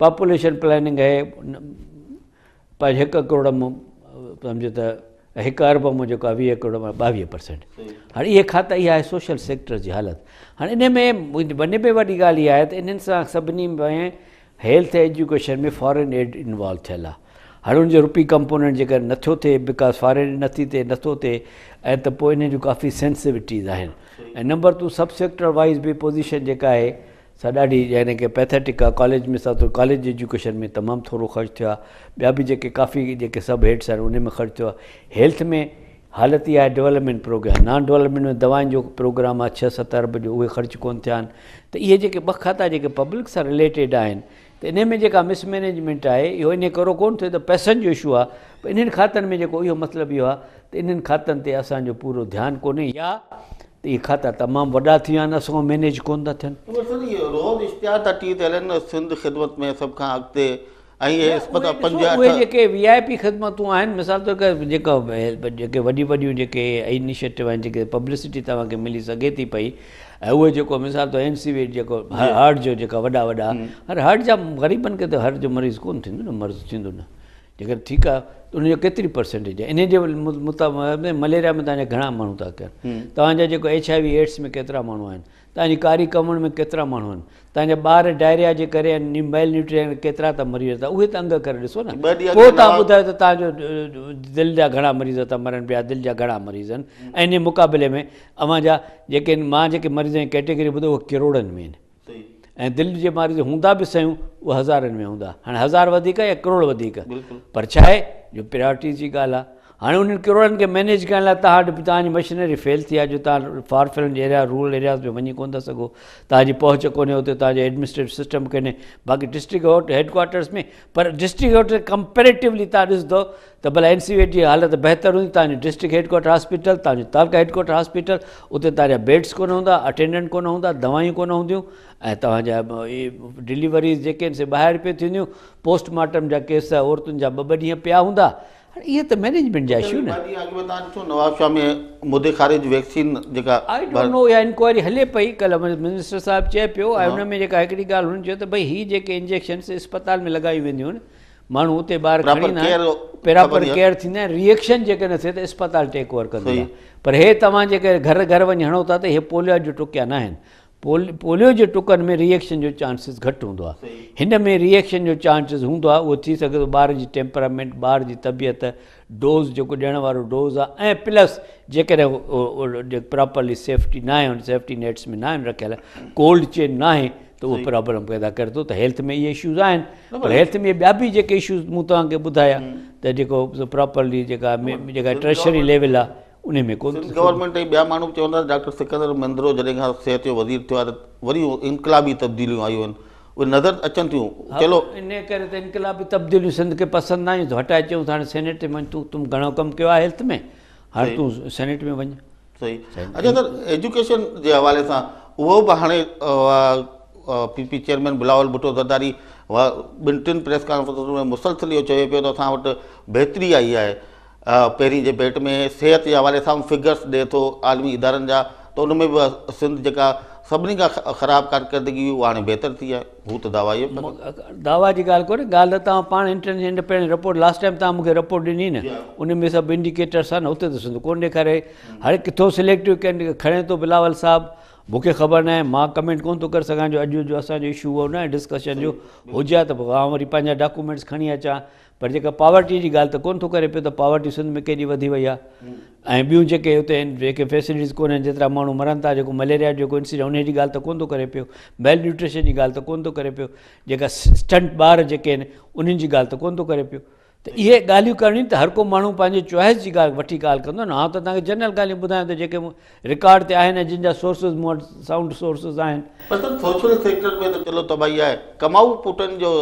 S2: پاپوليشن پلاننگ آهي پنهنجو هڪ ڪروڙ مون سمجهو ته هڪ ارب مون جيڪو آهي 20 ڪروڙ مان 22 پرسينٽ هاڻي اهي کاتا اها آهي سوشل سيڪٽر جي حالت هاڻي ان ۾ وڏي ۾ وڏي ڳالهه اها آهي ته انهن سان سڀني ۾ health education ۾ foreign aid involve ٿيل آ هاڻي ان جو روپي ڪمپوننٽ جيڪر نٿو ٿئي because foreign aid نٿي ٿئي نٿو ٿئي ۽ ته پوء انهن جون ڪافي سينسوٽيز آهن ۽ number two sub sector wise به پوزيشن جيڪا آهي سا ڏاڍي يعني ڪه پيٿيٽڪ آهي. ڪاليج مثال طور ڪاليج جي ايجوڪيشن ۾ تمام ٿورو خرچ ٿيو آهي. ٻيا به جيڪي ڪافي جيڪي سب هيڊس آهن انهن ۾ خرچ ٿيو آهي. هيلٿ ۾ حالت اها آهي ڊولپمينٽ پروگرام نان ڊولپمينٽ ۾ دوائن جو پروگرام آهي ڇهه ست ارب جو اهي خرچ ڪونه ٿيا آهن ته اهي جيڪي ٻه کاتا جيڪي پبلڪ سان رليٽيڊ آهن ته انهي ۾ جيڪا مس مينيجمينٽ آهي اهو انهي ڪرو ڪونه ٿيو ته پئسن جو اشو آهي پر انهن کاتن ۾ جيڪو اهو مطلب اهو آهي ته انهن کاتن تي اسان جو پورو ڌيان ڪونهي يا ته اهي کاتا تمام وڏا ٿي ويا آهن اسان کان مينيج ڪونه ٿا ٿين.
S1: پر سر اهي روز اشتهار ٿا ٽي وي تي هلن سنڌ خدمت ۾ سڀ کان اڳتي ۽ اهي اسپتال پنج اٺ.
S2: اهي جيڪي وي آء پي خدمتون آهن مثال طور جيڪا جيڪي وڏيون وڏيون جيڪي انيشيٽو آهن جيڪي پبلسٽي توهان کي ملي سگهي ٿي پئي ۽ اهي جيڪو مثال طور اين سي وي جيڪو هارٽ جو جيڪا وڏا وڏا هر هارٽ جا غريبن کي ته هارٽ جو مريض ڪونه ٿيندو نه مرض ٿيندو نه جيڪڏهن ٺيڪ آهي ته ان جو ڪيتري پرسنٽيج آهي انهي جي مطابق مليريا ۾ توهان جا گهڻا ماڻهو ٿا ڪن توهان جا جيڪو ايڇ I V AIDS ۾ ڪيترا ماڻهو آهن توهان جي ڪاري ڪمڻ ۾ ڪيترا ماڻهو آهن توهان جا ٻار ڊائريا جي ڪري ۽ ميل نيوٽريشن ڪري ڪيترا ٿا مري وڃن ٿا اهي ته انگ اکر ڏسو نه پوء توهان ٻڌايو ته توهان جو دل جا گهڻا مريض ٿا مرن پيا دل جا گهڻا مريض آهن ۽ انهي مقابلي ۾ اوهان جا جيڪي مان جيڪي مريضن جي ڪيٽيگري ٻڌو اهي ڪروڙن ۾ آهن ۽ دل جي مريض هوندا به سهيون اهي هزارن ۾ هوندا هاڻي هزار وڌيڪ يا ڪروڙ وڌيڪ پر ڇا آهي جو پريارٽيز جي ڳالهه آهي هاڻي انهن ڪروڙن کي مينيج ڪرڻ لاء توهان وٽ توهان جي مشنري فيل ٿي آهي جو توهان for filling area rural areas ۾ وڃي ڪونه ٿا سگهو توهان جي پهچ ڪونهي اتي توهان جو ايڊمنسٽريٽو سسٽم ڪونهي باقي ڊسٽرڪٽ هيڊ ڪوارٽرس ۾ پر ڊسٽرڪٽ ڪمپيريٽولي توهان ڏسندو ته ڀلا اين سي وي جي حالت بهتر هوندي توهان جو ڊسٽرڪٽ هيڊ ڪوارٽر هاسپيٽل توهان جو تعلقه هيڊ ڪوارٽر هاسپيٽل اتي توهان جا بيڊس ڪونه هوندا اٽينڊنٽ ڪونه هوندا دوائيون ڪونه هونديون ۽ توهان جا ڊليوريز جيڪي آهن سي ٻاهر پيون ٿينديون پوسٽ مارٽم جا ڪيس عورتن جا ٻه ٻه ڏينهن پيا هوندا هاڻي اهي ته مئنيجمينٽ جا اشو نه.
S1: ٻه ڏينهن اڳ ۾ توهان ڏٺو نوابشاهه ۾ مدي خارج ويڪسين جيڪا.
S2: I don't know اها انڪوائري هلي پئي ڪلهه منسٽر صاحب چئي پيو ۽ ان ۾ جيڪا هڪڙي ڳالهه هن چيو ته ڀئي هي جيڪي انجيڪشنس اسپتال ۾ لڳايون وينديون آهن ماڻهو اتي ٻار کڻي ايندا آهن پراپر ڪيئر ٿيندا آهن ريئيڪشن جيڪڏهن ٿئي ته اسپتال ٽيڪ اوور ڪندي آهي پر هي توهان جيڪي گهر گهر وڃي هڻو ٿا ته هي پوليو جو ٽڪيا نه آهن پوليو جي ٽڪن ۾ ري ايڪشن جو چانسز گهٽ هوندو آهي هن ۾ ري ايڪشن جو چانسز هوندو آهي اهو ٿي سگهي ٿو ٻار جي ٽيمپرامينٽ ٻار جي طبيعت ڊوز جيڪو ڏيڻ وارو ڊوز آهي ۽ پلس جيڪڏهن پراپرلي سيفٽي نه آهي سيفٽي نيٽس ۾ نه آهن رکيل ڪولڊ چين نه آهي ته اهو پرابلم پيدا ڪري ٿو ته هيلٿ ۾ اهي اشوز آهن پر هيلٿ ۾ ٻيا به جيڪي اشوز مون توهان کي ٻڌايا ته جيڪو پراپرلي جيڪا جيڪا ٽرشري ليول آهي انهي ۾ ڪونه
S1: سنڌ گورنمينٽ ۽ ٻيا ماڻهو به چون ٿا ته ڊاڪٽر سڪندر مندرو جڏهن کان صحت جو وزير ٿيو آهي ته وري انقلابي تبديليون آيون آهن اهي نظر اچن ٿيون چلو.
S2: انهي ڪري ته انقلابي تبديليون سنڌ کي پسند نه آيون ته هٽائي چيون ته هاڻي سينيٽ ۾ وڃ تون تون گهڻو ڪم ڪيو آهي هيلٿ ۾ هاڻي تون سينيٽ ۾ وڃ.
S1: صحيح اچا سر ايجوڪيشن جي حوالي سان اهو به هاڻي P P chairman Bilawal Bhutto Zardari ٻن ٽن پريس ڪانفرنسن ۾ مسلسل اهو چوي پيو ته اسان وٽ بهتري آئي آهي پهرين جي ڀيٽ ۾ صحت جي حوالي سان به فگرس ڏئي ٿو عالمي ادارن جا ته ان ۾ به سنڌ جيڪا سڀني کان خراب ڪارڪردگي هئي اها هاڻي بهتر ٿي آهي هو ته دعويٰ اهو پيا ڪن.
S2: دعويٰ جي ڳالهه ڪونهي ڳالهه ته توهان پاڻ international independent report last time توهان مون کي رپورٽ ڏني نه ان ۾ سڀ انڊيڪيٽرس آهن اتي ته سنڌ ڪونه ڏيکاري هاڻي ڪٿو سليڪٽو کڻي ٿو بلاول صاحب مون کي خبر ناهي مان ڪمينٽ ڪونه ٿو ڪري سگهان جو اڄ جو اسان جو اشو اهو ناهي ڊسڪشن جو هجي ها ته پوء آئون وري پنهنجا ڊاڪومينٽس کڻي اچان پر جيڪا پاورٽي جي ڳالهه ته ڪونه ٿو ڪري پيو ته پاورٽي سنڌ ۾ ڪيڏي وڌي وئي آهي ۽ ٻيون جيڪي اتي آهن جيڪي فيسلٽيز ڪونهن جيترا ماڻهو مرن ٿا جيڪو مليريا جو جيڪو انسيڊنٽ انهي جي ڳالهه ته ڪونه ٿو ڪري پيو ميل نيوٽريشن جي ڳالهه ته ڪونه ٿو ڪري پيو جيڪا اسٽنٽ ٻار جيڪي آهن انهن جي ڳالهه ته ڪونه ٿو ڪري پيو ته اهي ڳالهيون ڪرڻيون ته هر ڪو ماڻهو پنهنجي چوائس جي ڳالهه وٺي ڳالهه ڪندو نه آئون ته توهان کي جنرل ڳالهيون ٻڌايان ٿو جيڪي رڪارڊ تي آهن ۽ جن جا سورسز مون وٽ سائونڊ سورسز آهن.
S1: پر سر سوشل سيڪٽر ۾ ته چلو تباهي آهي ڪمائو پٽن جو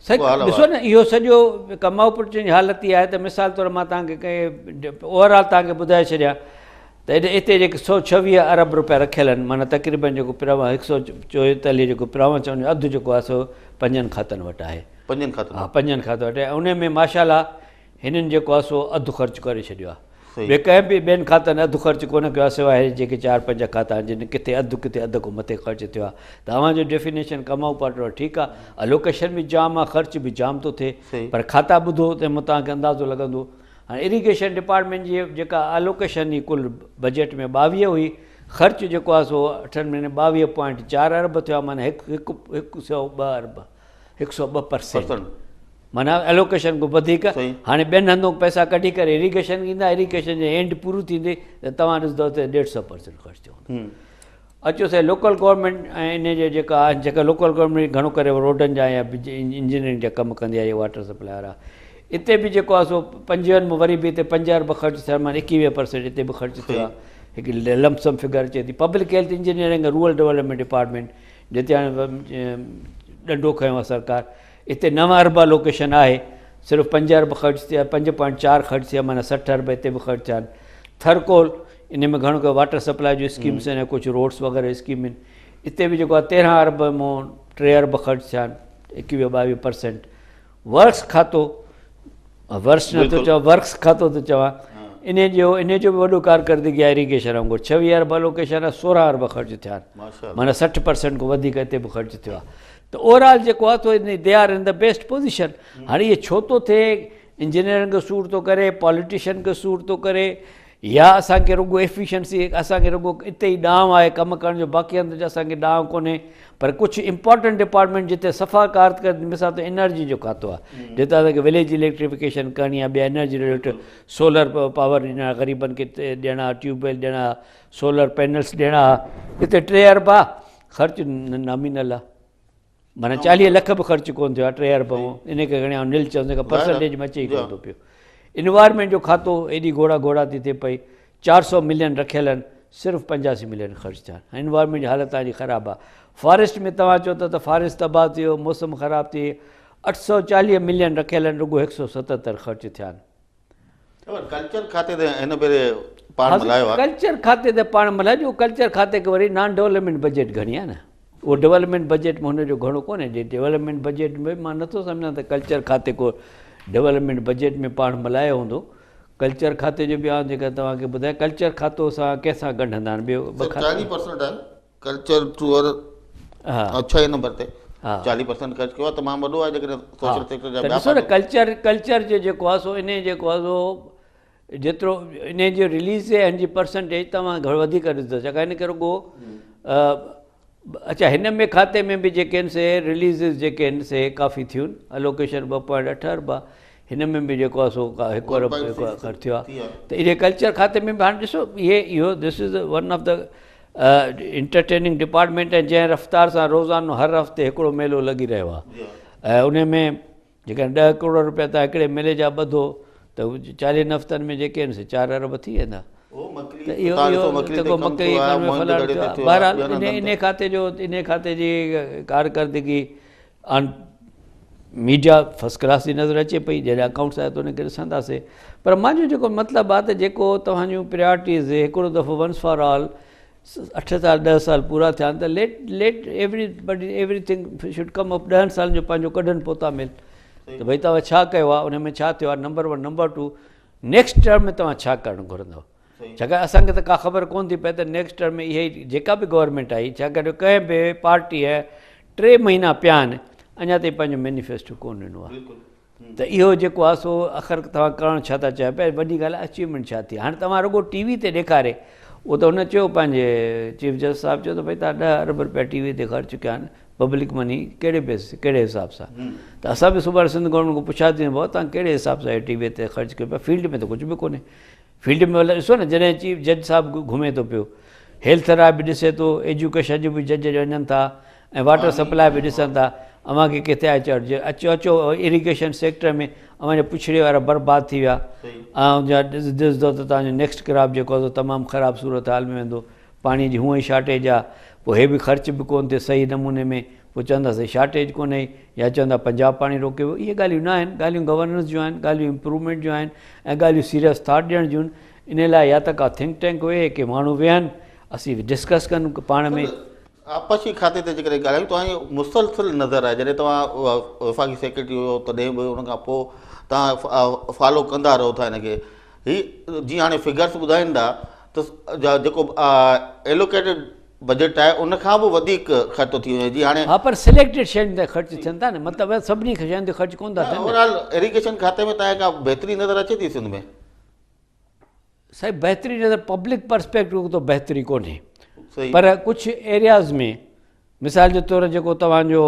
S2: سائين ڏسو نه اهو سڄو ڪمائو پٽن جي حالت اها آهي ته مثال طور مان توهان کي ڪنهن اوور آل توهان کي ٻڌائي ڇڏيان ته هتي جيڪي 126 ارب روپيا رکيل آهن معنيٰ تقريبن جيڪو پراون 144 جيڪو پراون چون اڌ جيڪو آهي سو پنجن کاتن وٽ آهي
S1: پنجن کاتن
S2: ها پنجن کاتن وٽ آهي ان ۾ ماشاء الله هنن جيڪو آهي سو اڌ خرچ ڪري ڇڏيو آهي. ٻئي ڪنهن به ٻين کاتن اڌ خرچ ڪونه ڪيو آهي سواء هي جيڪي چار پنج کاتا آهن جن ڪٿي اڌ ڪٿي اڌ کان مٿي خرچ ٿيو آهي ته اوهان جو ڊيفينيشن ڪمائو پاٽو آهي ٺيڪ آهي الوڪيشن به جام آهي خرچ به جام ٿو ٿئي پر کاتا ٻڌو ته مون توهان کي اندازو لڳندو هاڻي اريگيشن ڊپارٽمينٽ جي جيڪا الوڪيشن هئي ڪل بجيٽ ۾ 22 هئي خرچ جيڪو آهي سو اٺن مهينن 22.4 ارب ٿيو آهي معنيٰ هڪ هڪ هڪ سئو ٻه ارب هڪ سئو ٻه پرسينٽ معنيٰ الوڪيشن کان وڌيڪ هاڻي ٻين هنڌون پئسا ڪڍي ڪري اريگيشن ايندا اريگيشن جي اينڊ پورو ٿيندي ته توهان ڏسندو ته ڏيڍ سئو پرسنٽ خرچ ٿيو هوندو. اچو سائين لوڪل گورنمينٽ ۽ انهي جي جيڪا آهن جيڪا لوڪل گورنمينٽ گهڻو ڪري روڊن جا يا انجنيئرنگ جا ڪم ڪندي آهي واٽر سپلاء وارا اتي به جيڪو آهي سو پنجويهن مان وري به اتي 5 ارب خرچ ٿيا معنيٰ 21% اتي به خرچ ٿيو آهي هڪ لمپ سم فگر اچي ٿي. Public health engineering ۽ rural development department جتي هاڻي ڏنڊو کنيو آهي سرڪار اتي 9 ارب الوڪيشن آهي صرف 5 ارب خرچ ٿيا 5.4 خرچ ٿيا معنيٰ 60 ارب اتي به خرچ ٿيا آهن. ٿرڪول ان ۾ گهڻو ڪري واٽر سپلاء جون اسڪيمس آهن ۽ ڪجهه روڊس وغيره اسڪيم آهن اتي به جيڪو آهي 13 ارب مون 3 ارب خرچ ٿيا آهن 21 22%. ورڪس کاتو ورس نه ٿو چوان ورڪس کاتو ٿو چوان ان جو به وڏو ڪارڪردگي آهي اريگيشن وانگر 26 ارب الوڪيشن آهي 16 ارب خرچ ٿيا آهن معنيٰ 60% کان وڌيڪ اتي به خرچ ٿيو آهي ته اوور آل جيڪو آهي سو they are in the best position. هاڻي اهي ڇو ٿو ٿئي انجنيئرن کي سور ٿو ڪري پاليٽيشن کي سور ٿو ڪري يا اسان کي رڳو ايفيشنسي اسان کي رڳو اتي ئي ڏانء آهي ڪم ڪرڻ جو باقي هنڌ اسان کي ڏانء ڪونهي پر ڪجهه امپارٽنٽ ڊپارٽمينٽ جتي صفا ڪارڪردگي مثال طور انرجي جو کاتو آهي جتي اسان کي وليج اليڪٽريفڪيشن ڪرڻي آهي ٻيا انرجي رليٽيڊ سولر پاور ڏيڻا غريبن کي ڏيڻا ٽيوب ويل ڏيڻا سولر پينلس ڏيڻا اتي 3 ارب آهي خرچ نامينل آهي معنيٰ 40 لک به خرچ ڪونه ٿيو آهي 3 ارب ان کي گهڻي آئون نل چوندس پرسنٽيج ۾ اچي ئي ڪونه ٿو پيو. انوائرمينٽ جو کاتو ايڏي گهوڙا گهوڙا ٿي ٿئي پئي 400 ملين رکيل آهن صرف 85 ملين خرچ ٿيا آهن انوائرمينٽ جي حالت توهان جي خراب آهي. فاريسٽ ۾ توهان چئو ٿا ته فاريسٽ تباهه ٿي ويو موسم خراب ٿي 840 ملين رکيل آهن رڳو 177 خرچ ٿيا آهن.
S1: ڪلچر کاتي تي هن ڀيري پاڻ ملهايو آهي.
S2: ڪلچر کاتي تي پاڻ ملهايو جو ڪلچر کاتي کي وري نان ڊولپمينٽ بجيٽ گهڻي آهي نه اهو ڊولپمينٽ بجيٽ ۾ هن جو گهڻو ڪونهي جي ڊولپمينٽ بجيٽ ۾ مان نٿو سمجهان ته ڪلچر کاتي ڪو ڊولپمينٽ بجيٽ ۾ پاڻ ملهايو هوندو. ڪلچر کاتي جو به آئون جيڪا توهان کي ٻڌايان ڪلچر کاتو سان ڪنهن سان ڳنڍندا آهن ٻيو ٻه کاتا
S1: 40% آهي ڪلچر ٽوئر 6 نمبر تي 40% خرچ ڪيو آهي تمام وڏو آهي جيڪڏهن سوشل سيڪٽر جا
S2: ٻيا ڏسو نه ڪلچر ڪلچر جو جيڪو آهي سو انهي جيڪو آهي سو جيترو انهي جو رليز ۽ جي پرسنٽيج توهان گهڻو وڌيڪ ڏسندو ڇاڪاڻ هن کي رڳو اڇا هن ۾ کاتي ۾ به جيڪي آهن سي رليزز جيڪي آهن سي ڪافي ٿيون الوڪيشن 2.8 ارب آهي هن ۾ به جيڪو آهي سو 1 ارب خرچ ٿيو آهي ته انهي ڪلچر کاتي ۾ به هاڻي ڏسو اهي اهو this is one of the entertaining department ۽ جنهن رفتار سان روزانو هر هفتي هڪڙو ميلو لڳي رهيو آهي ۽ ان ۾ جيڪڏهن 10 ڪروڙ روپيا تان هڪڙي ميلي جا ٻڌو ته 40 هفتن ۾ جيڪي آهن سي 4 ارب ٿي ويندا. ته اهو بهرحال انهي کاتي جو انهي کاتي جي ڪارڪردگي آن ميڊيا فرسٽ ڪلاس جي نظر اچي پئي جڏهن اڪائونٽس آيا ته ان کي ڏسنداسي پر منهنجو جيڪو مطلب آهي ته جيڪو توهان جون پريارٽيز هڪڙو دفعو ونس فار آل 8 سال 10 سال پورا ٿيا آهن ته let let everybody everything should come up 10 سالن جو پنهنجو ڪڍن پوتا مل ته ڀئي توهان ڇا ڪيو آهي ان ۾ ڇا ٿيو آهي نمبر 1 نمبر 2 نيڪسٽ ٽرم ۾ توهان ڇا ڪرڻ گهرندو ڇاڪاڻ اسان کي ته ڪا خبر ڪونه ٿي پئي ته نيڪسٽ ٽرم ۾ اها ئي جيڪا به گورنمينٽ آئي ڇاڪاڻ جو ڪنهن به پارٽيء 3 مهينا پيا آهن اڃا تائين پنهنجو مينيفيسٽو ڪونه ڏنو آهي ته اهو جيڪو آهي سو آخر توهان ڪرڻ ڇا ٿا چاهيو پيا وڏي ڳالهه آهي اچيومينٽ ڇا ٿي هاڻي توهان رڳو ٽي وي تي ڏيکاري اهو ته هن چيو پنهنجي چيف جسٽس صاحب چيو ته ڀئي توهان 10 ارب رپيا ٽي وي تي خرچ ڪيا آهن پبلڪ مني ڪهڙي بيس ڪهڙي حساب سان ته اسان به سڀاڻي سنڌ گورنمينٽ کان پڇا ٿي بابا توهان ڪهڙي حساب سان ٽي وي تي خرچ ڪيو پيا فيلڊ ۾ ته ڪجهه به ڪونهي فيلڊ ۾ ڀلا ڏسو نه جڏهن چيف جج صاحب گهمي ٿو پيو هيلٿ لاء به ڏسي ٿو ايجوڪيشن جو به جج وڃن ٿا ۽ واٽر سپلاء به ڏسن ٿا اوهان کي ڪٿي آهي چئو اچو اچو اريگيشن سيڪٽر ۾ اوهان جا پڇڙي وارا برباد ٿي ويا ۽ ڏسندو ته توهان جو نيڪسٽ ڪراپ جيڪو آهي تمام خراب صورت حال ۾ ويندو پاڻي جي هونئن ئي شارٽيج آ پوء هي به خرچ به ڪونه ٿئي صحيح نموني ۾ پوء چوندا سائين شارٽيج ڪونهي يا چوندا پنجاب پاڻي روڪي ويو اهي ڳالهيون نه آهن ڳالهيون گورننس جون آهن ڳالهيون امپروومينٽ جون آهن ۽ ڳالهيون سيريس ٿاٽ ڏيڻ جون ان لاء يا ته ڪا ٿنڪ ٽينڪ ويهي ڪي ماڻهو ويهن اسين ڊسڪس ڪن پاڻ ۾.
S1: آبپاشي کاتي تي جيڪڏهن ڳالهايون توهان جي مسلسل نظر آهي جڏهن توهان وفاقي سيڪريٽري هيو تڏهن به ان کان پوء توهان فالو ڪندا رهو ٿا هن کي هي جيئن هاڻي فگرس ٻڌائين ٿا ته جيڪو ايلوڪيٽيڊ بجيٽ آهي ان کان به وڌيڪ خرچ ٿو ٿي وڃي جي هاڻي.
S2: ها پر سليڪٽيڊ شين تي خرچ ٿين ٿا نه مطلب سڀني شين تي خرچ ڪونه ٿا ٿين.
S1: اوور آل ايريگيشن کاتي ۾ توهان کي ڪا بهتري نظر اچي ٿي سنڌ ۾؟
S2: سائين بهتري نظر پبلڪ پرسپيڪٽو ته بهتري ڪونهي پر ڪجهه ايرياز ۾ مثال جي طور جيڪو توهان جو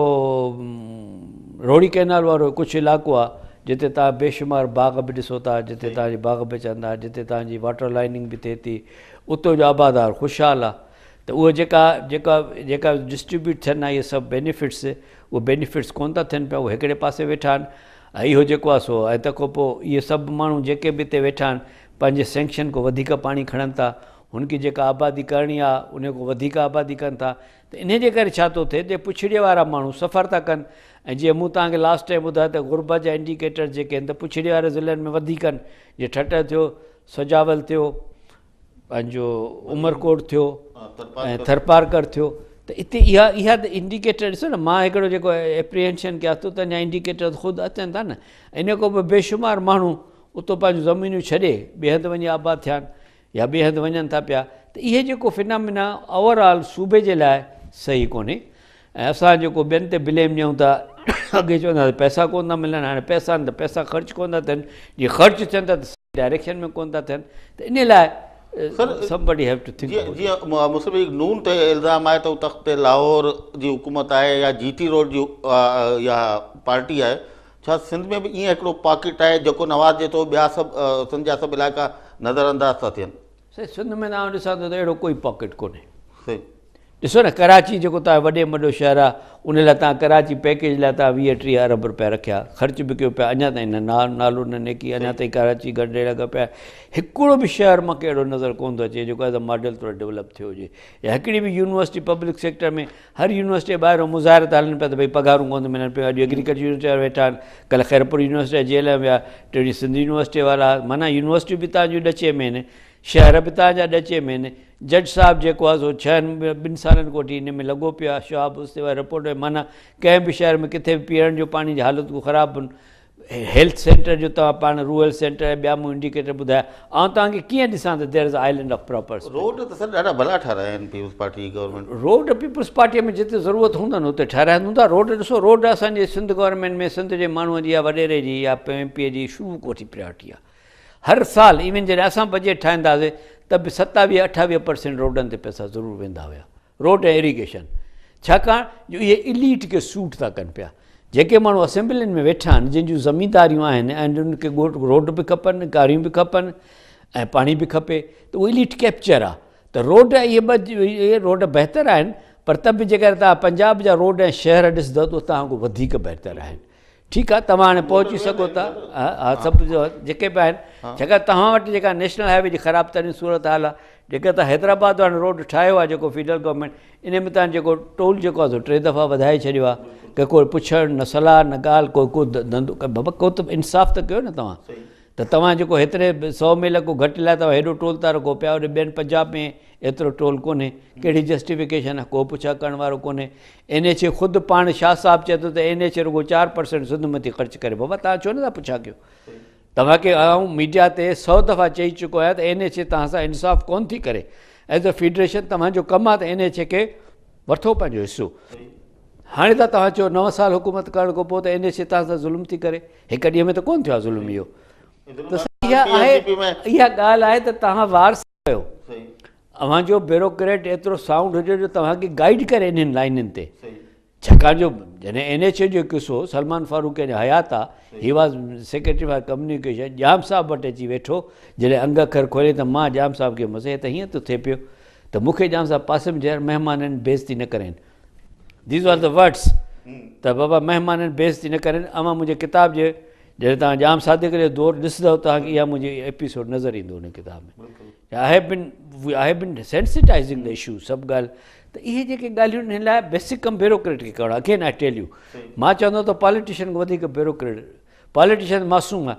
S2: روهڙي ڪئنال وارو ڪجهه علائقو آهي جتي توهان بيشمار باغ به ڏسو ٿا جتي توهان جي باغ به اچن ٿا جتي توهان جي واٽر لائننگ به ٿئي ٿي اتو جو آبادار خوشحال آهي ته اهو جيڪا جيڪا جيڪا ڊسٽريبيوٽ ٿين ها اهي سڀ بينيفٽس اهي بينيفٽس ڪونه ٿا ٿين پيا اهي هڪڙي پاسي ويٺا آهن ۽ اهو جيڪو آهي سو ۽ تنهن کان پوء اهي سڀ ماڻهو جيڪي به هتي ويٺا آهن پنهنجي سينڪشن کان وڌيڪ پاڻي کڻن ٿا هن کي جيڪا آبادي ڪرڻي آهي ان کان وڌيڪ آبادي ڪن ٿا ته انهي جي ڪري ڇا ٿو ٿئي ته پڇڙي وارا ماڻهو سفر ٿا ڪن ۽ جيئن مون توهان کي لاسٽ ٽائيم ٻڌايو ته غربت جا انڊيڪيٽر جيڪي آهن ته پڇڙي واري ضلعن ۾ وڌيڪ آهن جيئن ٺٽه ٿيو سجاول ٿيو پنهنجو عمرڪوٽ ٿيو ۽ ٿرپارڪر ٿيو ته اتي اها اها ته انڊيڪيٽر ڏسو نه مان هڪڙو جيڪو ايپريهنشن ڪيان ٿو ته اڃا انڊيڪيٽر خود اچن ٿا نه ان کان پوء بيشمار ماڻهو اتو پنهنجون زمينون ڇڏي ٻئي هنڌ وڃي آباد ٿيا آهن يا ٻئي هنڌ وڃن ٿا پيا ته اهي جيڪو فنامينا اوور آل صوبي جي لاء صحيح ڪونهي ۽ اسان جيڪو ٻين تي بليم ڏيون ٿا اڳي چوندا هئا پئسا ڪونه ٿا ملن هاڻي پئسا آهن ته پئسا خرچ ڪونه ٿا ٿين جي خرچ ٿين ٿا ته صحيح ڊائريڪشن ۾ ڪونه ٿا ٿين ته ان لاء somebody have to think
S1: جيئن جيئن مسلم ليگ نون تي الزام آهي ته هو تخت لاهور جي حڪومت آهي يا جي ٽي روڊ جي اها پارٽي آهي ڇا سنڌ ۾ به ائين هڪڙو پاڪيٽ آهي جيڪو نواز جي ٿو ٻيا سڀ سنڌ جا سڀ علائقا نظر انداز ٿا ٿين؟
S2: سائين سنڌ ۾ ته آئون ڏسان ٿو ته اهڙو ڪوئي پاڪيٽ ڪونهي.
S1: صحيح.
S2: ڏسو نه ڪراچي جيڪو توهان وڏي ۾ وڏو شهر آهي ان لاء توهان ڪراچي پيڪيج لاء توهان 20 30 ارب رپيا رکيا خرچ به ڪيو پيا اڃا تائين نه نالو نه نيڪي اڃا تائين ڪراچي گڍي لڳا پيا هڪڙو به شهر مون کي اهڙو نظر ڪونه ٿو اچي جيڪو ايز اي ماڊل طور ڊولپ ٿيو هجي يا هڪڙي به يونيورسٽي پبلڪ سيڪٽر ۾ هر يونيورسٽي جي ٻاهران مظاهرا ٿا هلن پيا ته ڀئي پگهارون ڪونه ٿيون ملن پيون اڄ ايگريڪلچر يونيورسٽي وارا ويٺا آهن ڪلهه خيرپور يونيورسٽي جا جيل ۾ ويا ٽيون ڏينهن سنڌ يونيورسٽي وارا معنيٰ يونيورسٽيون به توهان جون ڏچي ۾ آهن شهر به توهان جا ڏچي ۾ آهن جج صاحب جيڪو آهي سو ڇهن ٻن سالن کان وٺي ان ۾ لڳو پيو آهي شهاب استي واري رپورٽ ۾ معنيٰ ڪنهن به شهر ۾ ڪٿي به پيئڻ جو پاڻي جي حالت ڪو خراب هيلٿ سينٽر جو توهان پاڻ رورل سينٽر ۽ ٻيا مون انڊيڪيٽر ٻڌايا آئون توهان کي ڪيئن ڏسان ته there is island of proper
S1: road ته سر ڏاڍا ڀلا ٺهرايا آهن پيپلز پارٽي جي گورنمينٽ.
S2: روڊ پيپلز پارٽي ۾ جتي ضرورت هوندن اتي ٺهرائيندا هوندا روڊ ڏسو روڊ اسان جي سنڌ گورنمينٽ ۾ سنڌ جي ماڻهو جي يا وڏيري جي يا ايم پي جي شروع کان وٺي پريارٽي آهي هر سال ايون جڏهن اسان بجيٽ ٺاهينداسي ته به 27 28 پرسينٽ روڊن تي پئسا ضرور ويندا هيا روڊ ۽ اريگيشن ڇاڪاڻ جو اهي اليٽ کي سوٽ ٿا ڪن پيا جيڪي ماڻهو اسيمبلين ۾ ويٺا آهن جن جون زمينداريون آهن ۽ انهن کي ڳوٺ روڊ به کپن گاريون به کپن ۽ پاڻي به کپي ته اهو اليٽ ڪيپچر آهي ته روڊ اهي ٻه اهي روڊ بهتر آهن پر ته به جيڪڏهن توهان پنجاب جا روڊ ۽ شهر ڏسندؤ ته توهان کان وڌيڪ بهتر آهن ٺيڪ آهي توهان هاڻي پهچي سگهو ٿا ها سڀ جيڪي به آهن ڇاڪاڻ توهان وٽ جيڪا نيشنل هاء وي جي خراب ترين صورت حال آهي جيڪا ته حيدرآباد وارن روڊ ٺاهيو آهي جيڪو فيڊرل گورنمينٽ ان ۾ تان جيڪو ٽول جيڪو آهي سو ٽي دفعا وڌائي ڇڏيو آهي ڪي ڪو پڇڻ نه صلاح نه ڳالهه ڪو ڪو ڌنڌو بابا ڪو ته انصاف ته ڪيو نه توهان ته توهان جيڪو هيتري سو ميل ڪو گهٽ لاء توهان هيڏو ٽول ٿا رکو پيا هوڏي ٻين پنجاب ۾ ايترو ٽول ڪونهي ڪهڙي جسٽيفڪيشن آهي ڪو پڇا ڪرڻ وارو ڪونهي اين ايڇ اي خود پاڻ شاهه صاحب چئي ٿو ته اين ايڇ اي رڳو 4% سنڌ ۾ ٿي خرچ ڪري بابا توهان ڇو نٿا پڇا ڪيو توهان کي آئون ميڊيا تي 100 دفعا چئي چڪو آهيان ته اين ايڇ اي توهان سان انصاف ڪون ٿي ڪري ايز اي فيڊريشن توهان جو ڪم آهي ته اين ايڇ اي کي وٺو پنهنجو حصو هاڻي ته توهان چئو 9 سال حڪومت ڪرڻ کان پوء ته اين ايڇ اي توهان سان ظلم ٿي ڪري هڪ ڏينهن ۾ ته ڪون ٿيو آهي ظلم اهو ته اها آهي اها ڳالهه آهي ته توهان وارث ڪيو اوهان جو بيوروڪريٽ ايترو سائونڊ هجي جو توهان کي گائيڊ ڪري انهن لائنن تي ڇاڪاڻ جو جڏهن اين ايڇ اي جو قصو سلمان فاروق جو حيات آ he was secretary for communication Jam Sahib وٽ اچي ويٺو جڏهن انگ اکر کولي ته مان ڄام صاحب کي مس هي ته هيئن ٿو ٿئي پيو ته مون کي ڄام صاحب پاسي ۾ چيو مهمانن بيعزتي نه ڪرين these are the words ته بابا مهمانن بيعزتي نه ڪرين اوهان منهنجي ڪتاب جي جڏهن توهان ڄام صادق جو دور ڏسندؤ توهان کي اها منهنجي ايپيسوڊ نظر ايندو ان ڪتاب ۾ I have been I have been sensitizing the issue سڀ ڳالهه ته اهي جيڪي ڳالهيون هن لاء بيسڪ ڪم بيوروڪريٽ کي ڪرڻو اگين I tell you مان چوندو ته پاليٽيشن کان وڌيڪ بيوروڪريٽ پاليٽيشن معصوم آهي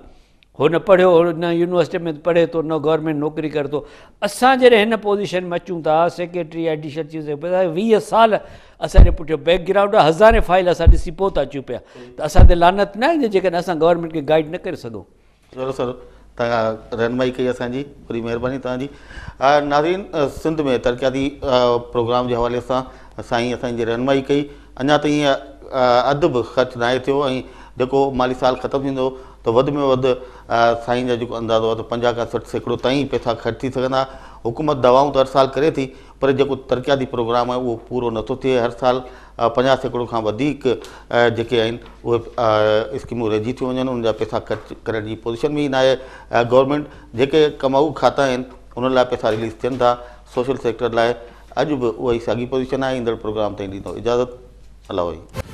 S2: هو نه پڙهيو هو نه يونيورسٽي ۾ پڙهي ٿو نه گورنمينٽ نوڪري ڪري ٿو اسان جڏهن هن پوزيشن ۾ اچون ٿا سيڪريٽري ايڊيشنل چيف سيڪريٽري 20 سال اسان جي پٺيان بيڪ گرائونڊ آهي هزارين فائل اسان ڏسي پوء ٿا اچون پيا ته اسان تي لعنت نه ايندي جيڪڏهن اسان گورنمينٽ کي گائيڊ نه ڪري سگهون.
S1: چلو سر توهان رهنمائي ڪئي اسان جي وڏي مهرباني توهان جي ناظرين سنڌ ۾ ترقياتي پروگرام جي حوالي سان سائين اسان جي رهنمائي ڪئي اڃا تائين اڌ به خرچ ناهي ٿيو ۽ جيڪو مالي سال ختم ٿيندو ته وڌ ۾ وڌ سائين جو جيڪو اندازو آهي ته 50 کان 60% تائين پئسا خرچ ٿي سگهندا. حڪومت دعوائون ته هر سال ڪري ٿي پر جيڪو ترقياتي پروگرام آهي اهو پورو نٿو ٿئي. هر سال 50% کان وڌيڪ جيڪي آهن اهي اسڪيمون رهجي ٿيون وڃن انهن جا پئسا خرچ ڪرڻ جي پوزيشن ۾ ئي ناهي گورنمينٽ. جيڪي ڪمائو کاتا آهن انهن لاء پئسا رليز ٿين ٿا سوشل سيڪٽر لاء اڄ به اها ئي ساڳي پوزيشن آهي. ايندڙ پروگرام تائين ڏيندو اجازت. الله وحي.